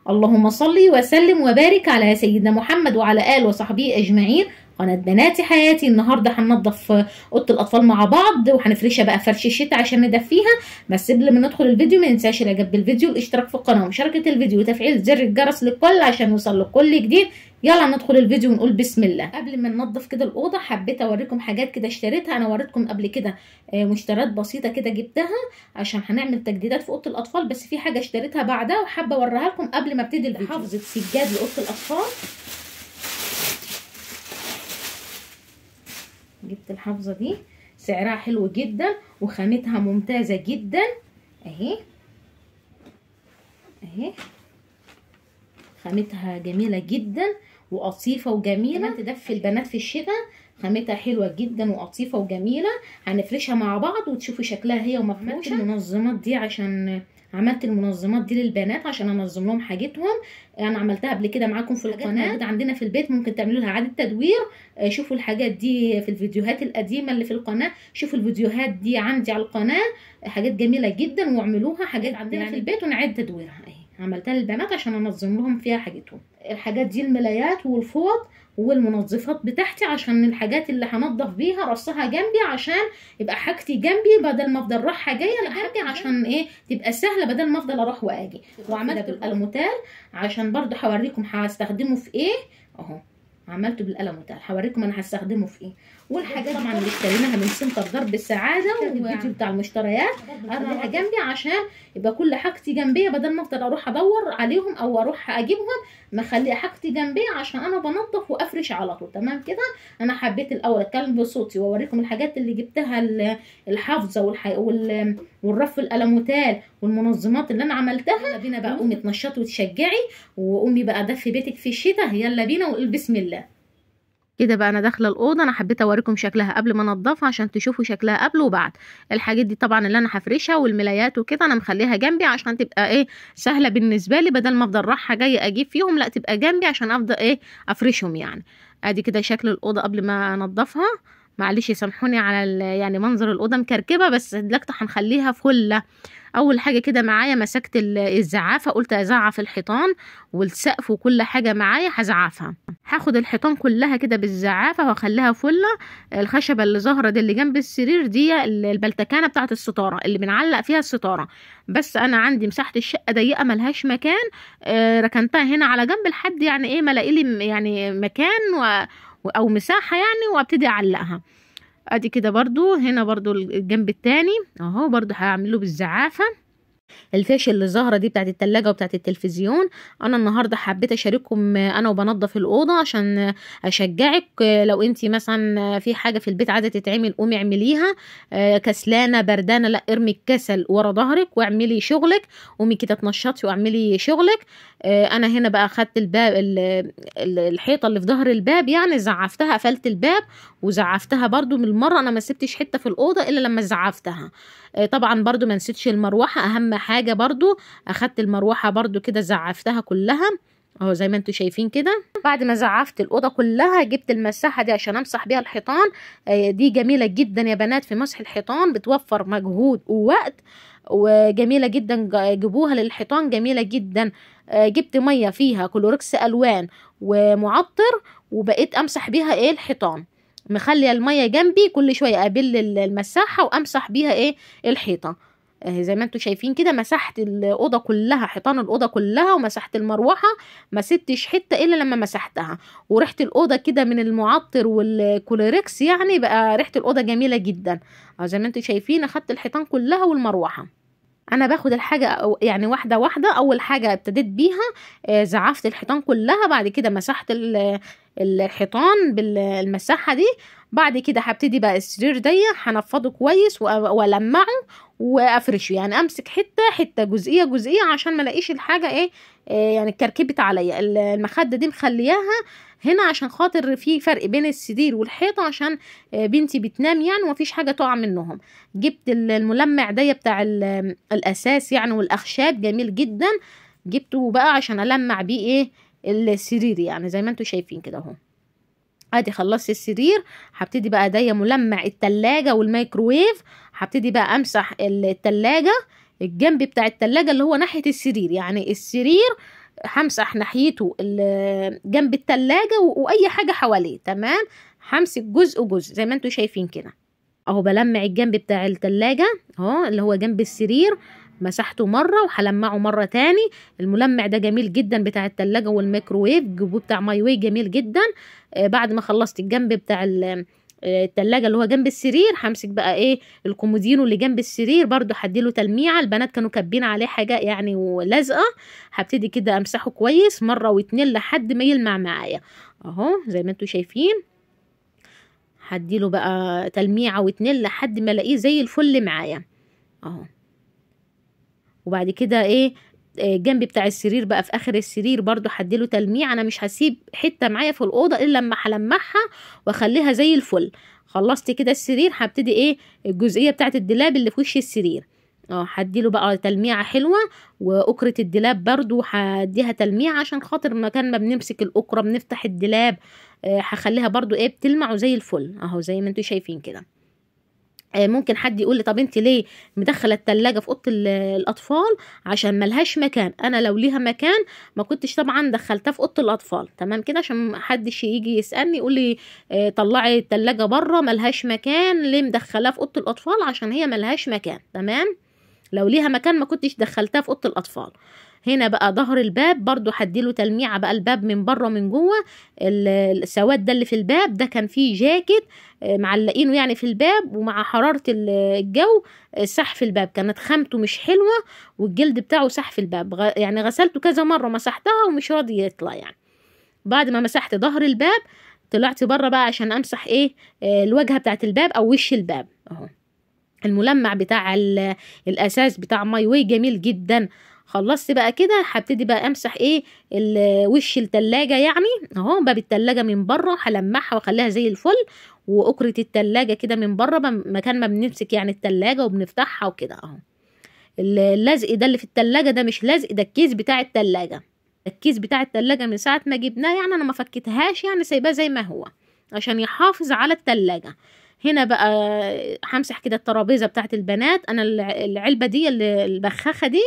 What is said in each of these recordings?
اللهم صل وسلم وبارك على سيدنا محمد وعلى آله وصحبه أجمعين. قناة بناتي حياتي. النهارده هننضف اوضة الاطفال مع بعض وهنفرشها بقى فرش الشتاء عشان ندفيها. بس قبل ما ندخل الفيديو ما ننساش الاعجاب بالفيديو والاشتراك في القناة ومشاركة الفيديو وتفعيل زر الجرس للكل عشان نوصل لكل جديد. يلا ندخل الفيديو ونقول بسم الله. قبل ما ننضف كده الاوضة حبيت اوريكم حاجات كده اشتريتها. انا وريتكم قبل كده مشتريات بسيطة كده جبتها عشان هنعمل تجديدات في اوضة الاطفال، بس في حاجة اشتريتها بعدها وحابة اوريها لكم قبل ما ابتدي الفيديو. حافظه سجاد لاوضه الاطفال، جبت الحافظة دي سعرها حلو جدا وخامتها ممتازة جدا اهي اهي، خامتها جميلة جدا وقطيفه وجميلة تدفي البنات في الشتاء. خامتها حلوة جدا وقطيفه وجميلة، هنفرشها مع بعض وتشوفوا شكلها هي ومفروشه. المنظمات دي عشان عملت المنظمات دي للبنات عشان انظم لهم حاجتهم. انا عملتها قبل كده معاكم في القناة، موجودة عندنا في البيت، ممكن تعملوا لها اعاده تدوير. شوفوا الحاجات دي في الفيديوهات القديمة اللي في القناة، شوفوا الفيديوهات دي عندي على القناة، حاجات جميلة جدا واعملوها. حاجات عندنا يعني في البيت ونعيد تدويرها اهي. عملتها للبنات عشان انظم لهم فيها حاجتهم. الحاجات دي الملايات والفوط والمنظفات بتاعتي عشان الحاجات اللي هنضف بيها رصها جنبي عشان يبقى حاجتي جنبي بدل ما افضل رايحة جاية لحاجة، عشان ايه تبقى سهلة بدل ما افضل اروح واجي. وعملت بالالموتال عشان برضو هوريكم هستخدمه في ايه اهو. عملته بالالموتال هوريكم انا هستخدمه في ايه. والحاجات طبعا اللي اشتريناها من سنتر درب السعادة والفيديو بتاع المشتريات اخدها جنبي عشان يبقى كل حاجتي جنبي بدل ما افضل اروح ادور عليهم او اروح اجيبهم، مخلي حاجتي جنبي عشان انا بنضف وافرش على طول. تمام كده. انا حبيت الاول اتكلم بصوتي واوريكم الحاجات اللي جبتها، الحافظة والرف الالموتال والمنظمات اللي انا عملتها. يلا بينا بقى قومي اتنشطي وتشجعي وقومي بقى دفي بيتك في الشتاء. يلا بينا وقول بسم الله. كده بقى انا داخله الاوضة، انا حبيت اوريكم شكلها قبل ما انضفها عشان تشوفوا شكلها قبل وبعد. الحاجات دي طبعا اللي انا هفرشها والملايات وكده انا مخليها جنبي عشان تبقى ايه سهلة بالنسبة لي، بدل ما افضل رايحة جاية اجيب فيهم، لا تبقى جنبي عشان افضل ايه افرشهم يعني. ادي كده شكل الاوضة قبل ما انضفها. معلش سامحوني على يعني منظر الاوضة مكركبه، بس دلوقتي هنخليها فله. اول حاجة كده معايا مسكت الزعافه، قلت ازعف الحيطان والسقف وكل حاجة معايا هزعفها. هاخد الحيطان كلها كده بالزعافه واخليها فله. الخشبة اللي ظاهره دي اللي جنب السرير دي البلتكانه بتاعه الستارة اللي بنعلق فيها الستارة، بس انا عندي مساحة الشقة ضيقه ملهاش مكان، ركنتها هنا على جنب لحد يعني ايه ما الاقي لي يعني مكان او مساحة يعني وابتدي اعلقها. ادي كده برضو هنا برضو الجنب التاني اهو برضو هعمله بالزعافه. الفيش اللي ظاهره دي بتاعت التلاجة وبتاعت التلفزيون. انا النهارده حبيت اشارككم انا وبنضف الاوضة عشان اشجعك، لو انتي مثلا في حاجة في البيت عايزه تتعمل قومي اعمليها، كسلانه بردانه لا ارمي الكسل ورا ظهرك واعملي شغلك، قومي كده اتنشطي واعملي شغلك. انا هنا بقى خدت الباب الحيطة اللي في ظهر الباب يعني زعفتها، قفلت الباب وزعفتها برضو من المرة، انا ما سبتش حتة في الاوضة الا لما زعفتها. طبعا برضو ما نسيتش المروحة، اهم حاجة برضو اخدت المروحة برضو كده زعفتها كلها اهو زي ما انتوا شايفين كده. بعد ما زعفت الاوضة كلها جبت المساحة دي عشان امسح بيها الحيطان. دي جميلة جدا يا بنات في مسح الحيطان، بتوفر مجهود ووقت وجميلة جدا، جيبوها للحيطان جميلة جدا. جبت مية فيها كلوركس الوان ومعطر وبقيت امسح بيها ايه الحيطان، مخليه المية جنبي كل شوية ابل المساحة وامسح بيها ايه الحيطة زي ما انتوا شايفين كده. مسحت الاوضة كلها، حيطان الاوضة كلها، ومسحت المروحة، ما سبتش حتة الا لما مسحتها. وريحه الاوضة كده من المعطر والكلوركس يعني بقى ريحه الاوضة جميلة جدا زي ما انتوا شايفين. اخدت الحيطان كلها والمروحه. انا باخد الحاجة يعني واحدة واحدة. اول حاجة ابتديت بيها زعفت الحيطان كلها، بعد كده مسحت الحيطان بالمساحه دي، بعد كده هبتدي بقى السرير دي هنفضه كويس والمعه وافرشه، يعني امسك حتة حتة جزئية جزئية عشان ما الاقيش الحاجة ايه يعني اتكركبت عليا. المخدة دي مخلياها هنا عشان خاطر في فرق بين السرير والحيطه عشان بنتي بتنام يعني ومفيش حاجة تقع منهم. جبت الملمع ده بتاع الاساس يعني والاخشاب جميل جدا، جبته بقى عشان المع بيه ايه السرير يعني زي ما انتوا شايفين كده اهو. ادي خلصت السرير، هبتدي بقى دي ملمع التلاجة والميكروويف. هبتدي بقى امسح التلاجة الجنب بتاع التلاجة اللي هو ناحية السرير، يعني السرير همسح ناحيته جنب التلاجة واي حاجة حواليه. تمام، همسك جزء جزء زي ما انتوا شايفين كده اهو. بلمع الجنب بتاع التلاجة اهو اللي هو جنب السرير، مسحته مرة وهلمعه مرة تاني. الملمع ده جميل جدا بتاع التلاجة والميكروويف، جيبوه بتاع ماي واي جميل جدا. بعد ما خلصت الجنب بتاع التلاجة اللي هو جنب السرير، همسك بقى ايه الكومودينو اللي جنب السرير برضو هديله تلميعه. البنات كانوا كاتبين عليه حاجة يعني ولازقه، هبتدي كده امسحه كويس مرة واتنين لحد ما يلمع معايا اهو زي ما انتوا شايفين. هديله بقى تلميعه واتنين لحد ما الاقيه زي الفل معايا اهو. وبعد كده ايه الجنب بتاع السرير بقى في اخر السرير برضو هديله تلميع. انا مش هسيب حتة معايا في الاوضة الا لما هلمعها واخليها زي الفل. خلصت كده السرير، هبتدي ايه الجزئية بتاعه الدولاب اللي في وش السرير هديله بقى تلميعه حلوة. واكره الدولاب برضو هديها تلميعه عشان خاطر مكان ما بنمسك الاكره بنفتح الدولاب، هخليها برضو ايه بتلمع وزي الفل اهو زي ما انتوا شايفين كده. ممكن حد يقول لي طب انت ليه مدخله التلاجة في اوضة الاطفال؟ عشان ملهاش مكان. انا لو ليها مكان ما كنتش طبعا دخلتها في اوضة الاطفال. تمام كده، عشان ما حدش يجي يسالني يقول لي طلعي التلاجة بره ملهاش مكان، ليه مدخلها في اوضة الاطفال؟ عشان هي ملهاش مكان. تمام، لو ليها مكان ما كنتش دخلتها في اوضة الاطفال. هنا بقى ظهر الباب برضو هديله تلميعه بقى، الباب من بره ومن جوه. السواد ده اللي في الباب ده كان فيه جاكيت معلقينه يعني في الباب، ومع حرارة الجو سح في الباب، كانت خامته مش حلوة والجلد بتاعه سح في الباب، يعني غسلته كذا مرة مسحتها ومش راضي يطلع يعني. بعد ما مسحت ظهر الباب طلعت بره بقى عشان امسح ايه الواجهة بتاعت الباب او وش الباب اهو. الملمع بتاع الاساس بتاع ماي واي جميل جدا. خلصت بقى كده، هبتدي بقى امسح ايه وش التلاجة يعني اهو. باب التلاجة من بره هلمعها واخليها زي الفل، واكرة التلاجة كده من بره مكان ما بنمسك يعني التلاجة وبنفتحها وكده اهو. اللزق ده اللي في التلاجة ده مش لزق، ده الكيس بتاع التلاجة. الكيس بتاع التلاجة من ساعة ما جبناه يعني انا ما فكتهاش، يعني سايباه زي ما هو عشان يحافظ على التلاجة. هنا بقى همسح كده الترابيزة بتاعت البنات. انا العلبة دي البخاخه دي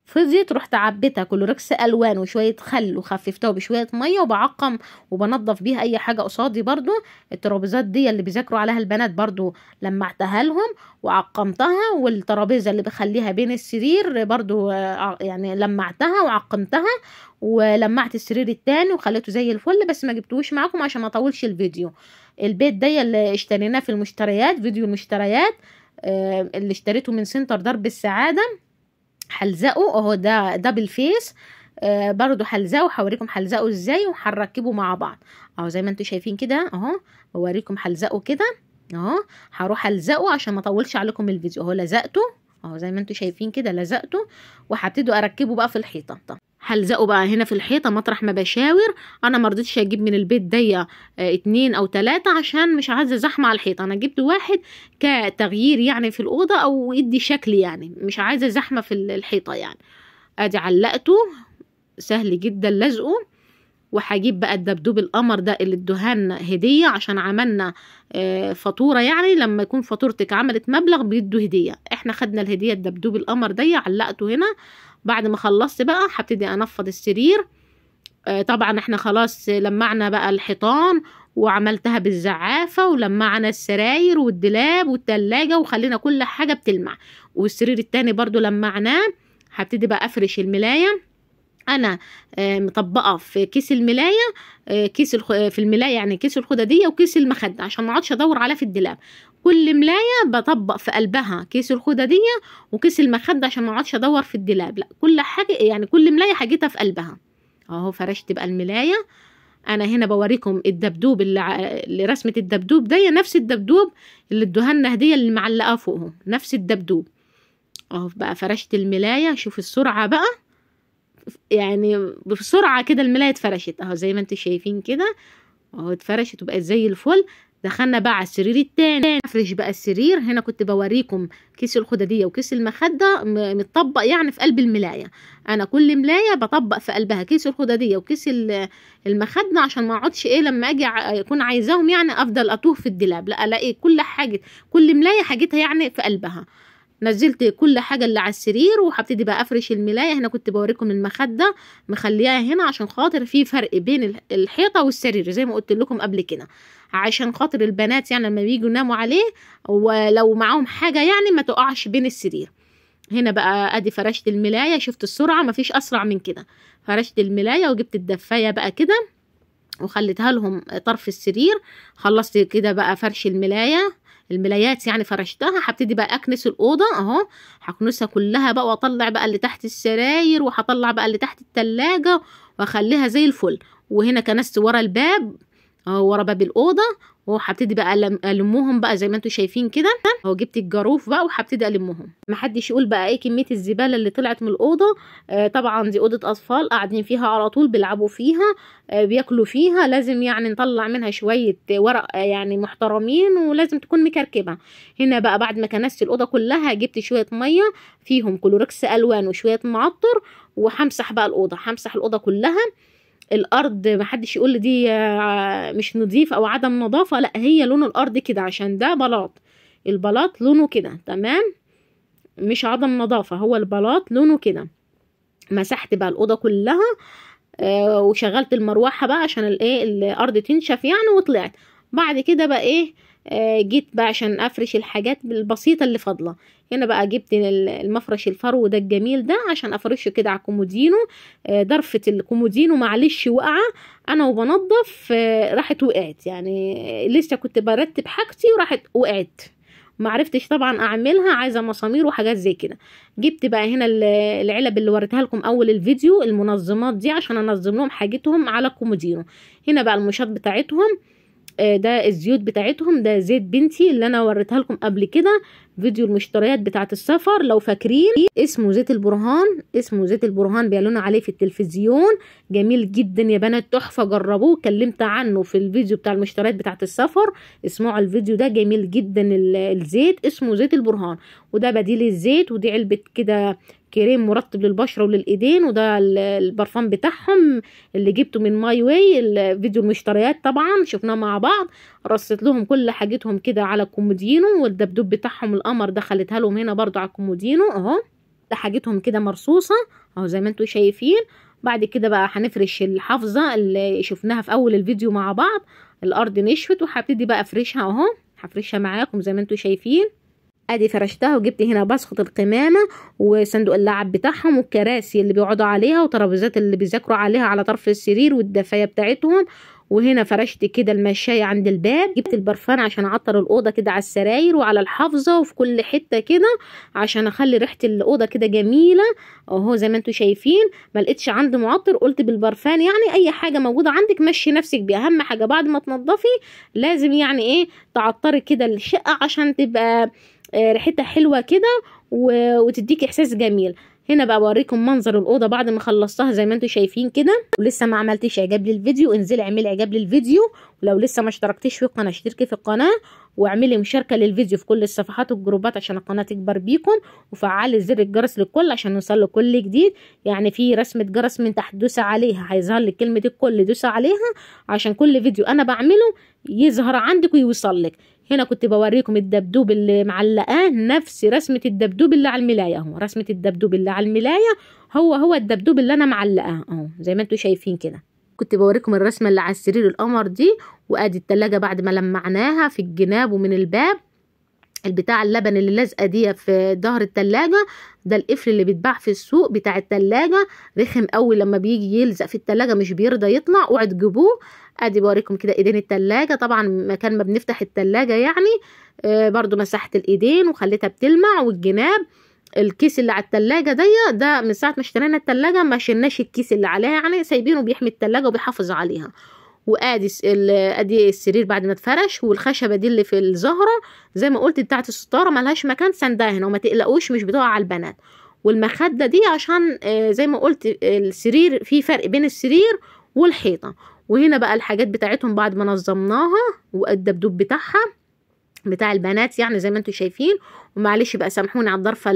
فضيت، رحت عبيتها كلوركس الوان وشوية خل وخففتها بشوية مية، وبعقم وبنضف بيها اي حاجة قصادي. برضو الترابيزات دي اللي بيذاكروا عليها البنات برضو لمعتها لهم وعقمتها، والترابيزه اللي بخليها بين السرير برضو يعني لمعتها وعقمتها، ولمعت السرير التاني وخليته زي الفل، بس ما جبتوش معاكم عشان ما اطولش الفيديو. البيت ده اللي اشتريناه في المشتريات، فيديو المشتريات اللي اشتريته من سنتر درب السعادة، هلزقه اهو، ده double face برضو هلزقه، هوريكم هلزقه ازاي وهنركبه مع بعض اهو زي ما انتوا شايفين كده اهو. بوريكم هلزقه كده اهو، هروح الزقه عشان ما اطولش عليكم الفيديو. اهو لزقته اهو زي ما انتوا شايفين كده، لزقته وهبتدي اركبه بقى في الحيطة. هلزقه بقى هنا في الحيطة مطرح ما بشاور. انا ما رضيتش اجيب من البيت دي 2 أو 3 عشان مش عايزه زحمة على الحيطة. انا جبت واحد كتغيير يعني في الاوضة او يدي شكل، يعني مش عايزه زحمة في الحيطة يعني. ادي علقته، سهل جدا لزقه. وهجيب بقى الدبدوب القمر ده اللي ادوهالنا هديه عشان عملنا فاتورة، يعني لما يكون فاتورتك عملت مبلغ بيدوا هديه. احنا خدنا الهدية الدبدوب القمر ده، علقته هنا. بعد ما خلصت بقى هبتدي انفض السرير. طبعا احنا خلاص لمعنا بقى الحيطان وعملتها بالزعافه، ولمعنا السراير والدولاب والتلاجة وخلينا كل حاجة بتلمع. والسرير التاني برضو لمعناه. هبتدي بقى افرش الملايه. انا مطبقه في كيس الملايه، كيس في الملايه يعني كيس الخداديه وكيس المخدة عشان ما اقعدش ادور عليها في الدولاب. كل ملايه بطبق في قلبها كيس الخداديه وكيس المخدة عشان ما اقعدش ادور في الدولاب، لا كل حاجة يعني كل ملايه حاجتها في قلبها اهو. فرشت بقى الملايه. انا هنا بوريكم الدبدوب اللي رسمه الدبدوب دي، نفس الدبدوب اللي ادوها هديه اللي معلقاه فوقهم، نفس الدبدوب اهو. بقى فرشت الملايه، شوف السرعة بقى يعني بسرعة كده الملايه اتفرشت اهو زي ما انتم شايفين كده اهو، اتفرشت وبقت زي الفل. دخلنا بقى على السرير التاني. افرش بقى السرير. هنا كنت بوريكم كيس الخداديه وكيس المخدة متطبق يعني في قلب الملايه. انا كل ملايه بطبق في قلبها كيس الخداديه وكيس المخدة عشان ما اقعدش ايه لما اجي اكون عايزاهم يعني افضل اتوه في الدولاب، لا الاقي كل حاجة كل ملايه حاجتها يعني في قلبها. نزلت كل حاجة اللي على السرير، وهبتدي بقى افرش الملايه. هنا كنت بوريكم المخدة مخليها هنا عشان خاطر في فرق بين الحيطة والسرير زي ما قلت لكم قبل كده، عشان خاطر البنات يعني لما بييجوا يناموا عليه ولو معاهم حاجة يعني ما تقعش بين السرير. هنا بقى ادي فرشت الملايه، شفت السرعة مفيش اسرع من كده. فرشت الملايه وجبت الدفايه بقى كده وخليتها لهم طرف السرير. خلصت كده بقى فرش الملايه، الملايات يعني فرشتها. هبتدي بقى اكنس الاوضة اهو، هكنسها كلها بقى واطلع بقى اللي تحت السراير، وهطلع بقى اللي تحت التلاجة واخليها زي الفل. وهنا كنست ورا الباب اهو، ورا باب الاوضة، وهبتدي بقى المهم بقى زي ما انتم شايفين كده اهو. جبت الجاروف بقى وهبتدي المهم. محدش يقول بقى ايه كمية الزبالة اللي طلعت من الاوضة. طبعا دي اوضة اطفال قاعدين فيها على طول، بيلعبوا فيها، بياكلوا فيها، لازم يعني نطلع منها شوية ورق يعني محترمين، ولازم تكون مكركبه. هنا بقى بعد ما كنست الاوضة كلها جبت شوية مية فيهم كلوركس الوان وشوية معطر، وهمسح بقى الاوضة، همسح الاوضة كلها. الارض محدش يقول لي دي مش نظيف او عدم نظافة، لا هي لون الارض كده عشان ده بلاط، البلاط لونه كده تمام، مش عدم نظافة، هو البلاط لونه كده. مسحت بقى الاوضة كلها وشغلت المروحة بقى عشان الايه الارض تنشف يعني، وطلعت. بعد كده بقى ايه جيت بقى عشان افرش الحاجات البسيطة اللي فاضلة. هنا بقى جبت المفرش الفرو ده الجميل ده عشان افرشه كده على الكومودينو. ضرفه الكومودينو معلش وقعه انا وبنضف، راحت وقعت يعني، لسه كنت برتب حاجتي وراحت وقعت، معرفتش طبعا اعملها، عايزه مسامير وحاجات زي كده. جبت بقى هنا العلب اللي وريتها لكم اول الفيديو، المنظمات دي عشان انظم لهم حاجتهم على الكومودينو. هنا بقى المشاط بتاعتهم، ده الزيوت بتاعتهم، ده زيت بنتي اللي انا وريتها لكم قبل كده فيديو المشتريات بتاعه السفر لو فاكرين، اسمه زيت البرهان، اسمه زيت البرهان بيعلنوا عليه في التلفزيون، جميل جدا يا بنات تحفة، جربوه، اتكلمت عنه في الفيديو بتاع المشتريات بتاعه السفر، اسمعوا الفيديو ده جميل جدا. الزيت اسمه زيت البرهان، وده بديل الزيت، ودي علبة كده كريم مرطب للبشره وللايدين، وده البرفان بتاعهم اللي جبته من ماي واي، الفيديو المشتريات طبعا شفناه مع بعض. رصيت لهم كل حاجتهم كده على الكومودينو، والدبدوب بتاعهم القمر دخلتها لهم هنا برضو على الكومودينو اهو، ده حاجتهم كده مرصوصه اهو زي ما انتم شايفين. بعد كده بقى هنفرش الحافظة اللي شفناها في اول الفيديو مع بعض، الارض نشفت وهبتدي بقى افرشها اهو، هفرشها معاكم زي ما انتم شايفين. ادي فرشتها، وجبت هنا بسخط القمامة وصندوق اللعب بتاعهم والكراسي اللي بيقعدوا عليها وترابيزات اللي بيذاكروا عليها على طرف السرير والدفايه بتاعتهم. وهنا فرشت كده المشايه عند الباب، جبت البرفان عشان اعطر الاوضة كده على السراير وعلى الحافظة وفي كل حتة كده عشان اخلي ريحه الاوضة كده جميلة اهو زي ما انتم شايفين. ما لقيتش عندي معطر قلت بالبرفان، يعني اي حاجة موجودة عندك مشي نفسك بيها، اهم حاجة بعد ما تنضفي لازم يعني ايه تعطري كده الشقة عشان تبقى ريحتها حلوة كده وتديك احساس جميل. هنا بقى بوريكم منظر الاوضة بعد ما خلصتها زي ما انتم شايفين كده. ولسه ما عملتيش اعجاب للفيديو انزلي اعملي اعجاب للفيديو، ولو لسه ما اشتركتيش في القناة اشتركي في القناة، واعملي مشاركة للفيديو في كل الصفحات والجروبات عشان القناة تكبر بيكم، وفعلي زر الجرس للكل عشان نوصل لكل جديد. يعني في رسمه جرس من تحت دوسي عليها هيظهر لك كلمة الكل، دوسي عليها عشان كل فيديو انا بعمله يظهر عندك ويوصل لك. هنا كنت بوريكم الدبدوب اللي معلقاه، نفس رسمه الدبدوب اللي على الملايه اهو، رسمه الدبدوب اللي على الملايه هو هو الدبدوب اللي انا معلقاه اهو زي ما انتم شايفين كده. كنت بوريكم الرسمة اللي على السرير القمر دي، وادي التلاجة بعد ما لمعناها في الجناب ومن الباب، البتاع اللبن اللي لازقه دي في ظهر التلاجة ده القفل اللي بيتباع في السوق بتاع التلاجة، رخم قوي لما بيجي يلزق في التلاجة مش بيرضى يطلع، اوعوا تجيبوه. ادي بوريكم كده ايدين التلاجة، طبعا مكان ما بنفتح التلاجة يعني برضو مسحت الايدين وخليتها بتلمع. والجناب الكيس اللي على التلاجة ده من ساعة ما اشترينا التلاجة ما شلناش الكيس اللي عليها، يعني سايبينه بيحمي التلاجة وبيحافظ عليها. وادي ادي السرير بعد ما اتفرش، والخشبه دي اللي في الزهرة زي ما قلت بتاعه الستارة ملهاش مكان سندها هنا، وما تقلقوش مش بتقع على البنات. والمخده دي عشان زي ما قلت السرير في فرق بين السرير والحيطه. وهنا بقى الحاجات بتاعتهم بعد ما نظمناها، والدبدوب بتاعها بتاع البنات يعني زي ما انتم شايفين. ومعلش بقى سامحوني على الضرفه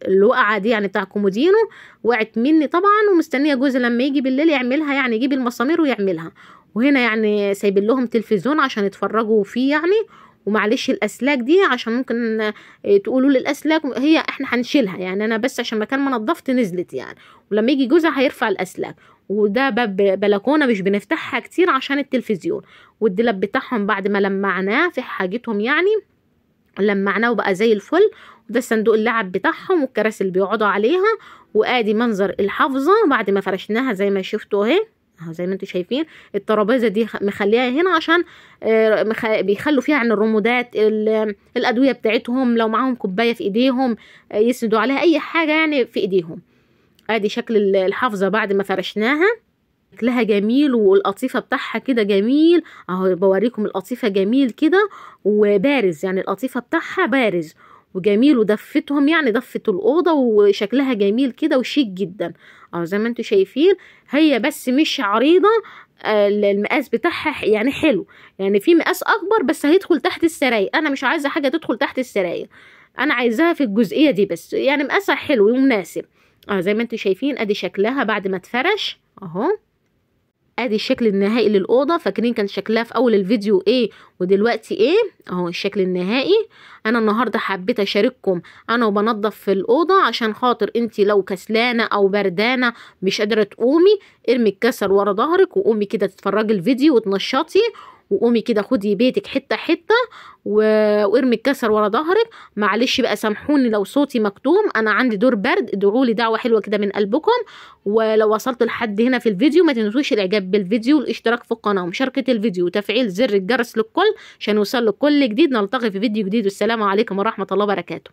الوقعة دي يعني بتاع كومودينو، وقعت مني طبعا، ومستنيه جوزي لما يجي بالليل يعملها، يعني يجيب المسامير ويعملها. وهنا يعني سايبين لهم تلفزيون عشان يتفرجوا فيه يعني. ومعلش الاسلاك دي عشان ممكن تقولوا لي الاسلاك هي احنا هنشيلها، يعني انا بس عشان مكان ما نضفت نزلت يعني، ولما يجي جوزها هيرفع الاسلاك. وده باب بلكونة مش بنفتحها كتير عشان التلفزيون. والدولاب بتاعهم بعد ما لمعناه في حاجتهم يعني لمعناه وبقى زي الفل. وده صندوق اللعب بتاعهم والكراسي اللي بيقعدوا عليها. وادي منظر الحافظة بعد ما فرشناها زي ما شفتوا اهي، اهو زي ما انتم شايفين. الترابيزة دي مخليها هنا عشان بيخلوا فيها عن الرمودات، الادوية بتاعتهم، لو معاهم كوباية في ايديهم يسندوا عليها، اي حاجة يعني في ايديهم. ادي شكل الحافظة بعد ما فرشناها، شكلها جميل والقطيفه بتاعها كده جميل اهو، بوريكم القطيفه جميل كده وبارز، يعني القطيفه بتاعها بارز وجميل، ودفتهم يعني دفت الاوضة وشكلها جميل كده وشيك جدا اهو زي ما انتم شايفين. هي بس مش عريضة، المقاس بتاعها يعني حلو، يعني في مقاس اكبر بس هيدخل تحت السراير، انا مش عايزه حاجة تدخل تحت السراير، انا عايزاها في الجزئية دي بس، يعني مقاسها حلو ومناسب زي ما انتم شايفين. ادي شكلها بعد ما اتفرش اهو، ادي الشكل النهائي للاوضه. فاكرين كان شكلها في اول الفيديو ايه ودلوقتي ايه؟ اهو الشكل النهائي. انا النهارده حبيت اشارككم انا وبنضف في الاوضة عشان خاطر انتي لو كسلانه او بردانه مش قادرة تقومي، ارمي الكسل ورا ظهرك وقومي كده تتفرجي الفيديو وتنشطي، وقومي كده خدي بيتك حتة حتة وارمي الكسر ورا ظهرك. معلش بقى سامحوني لو صوتي مكتوم، انا عندي دور برد، ادعوا لي دعوه حلوة كده من قلبكم. ولو وصلت لحد هنا في الفيديو ما تنسوش الاعجاب بالفيديو والاشتراك في القناة ومشاركة الفيديو وتفعيل زر الجرس للكل عشان يوصل لكل جديد. نلتقي في فيديو جديد، والسلام عليكم ورحمة الله وبركاته.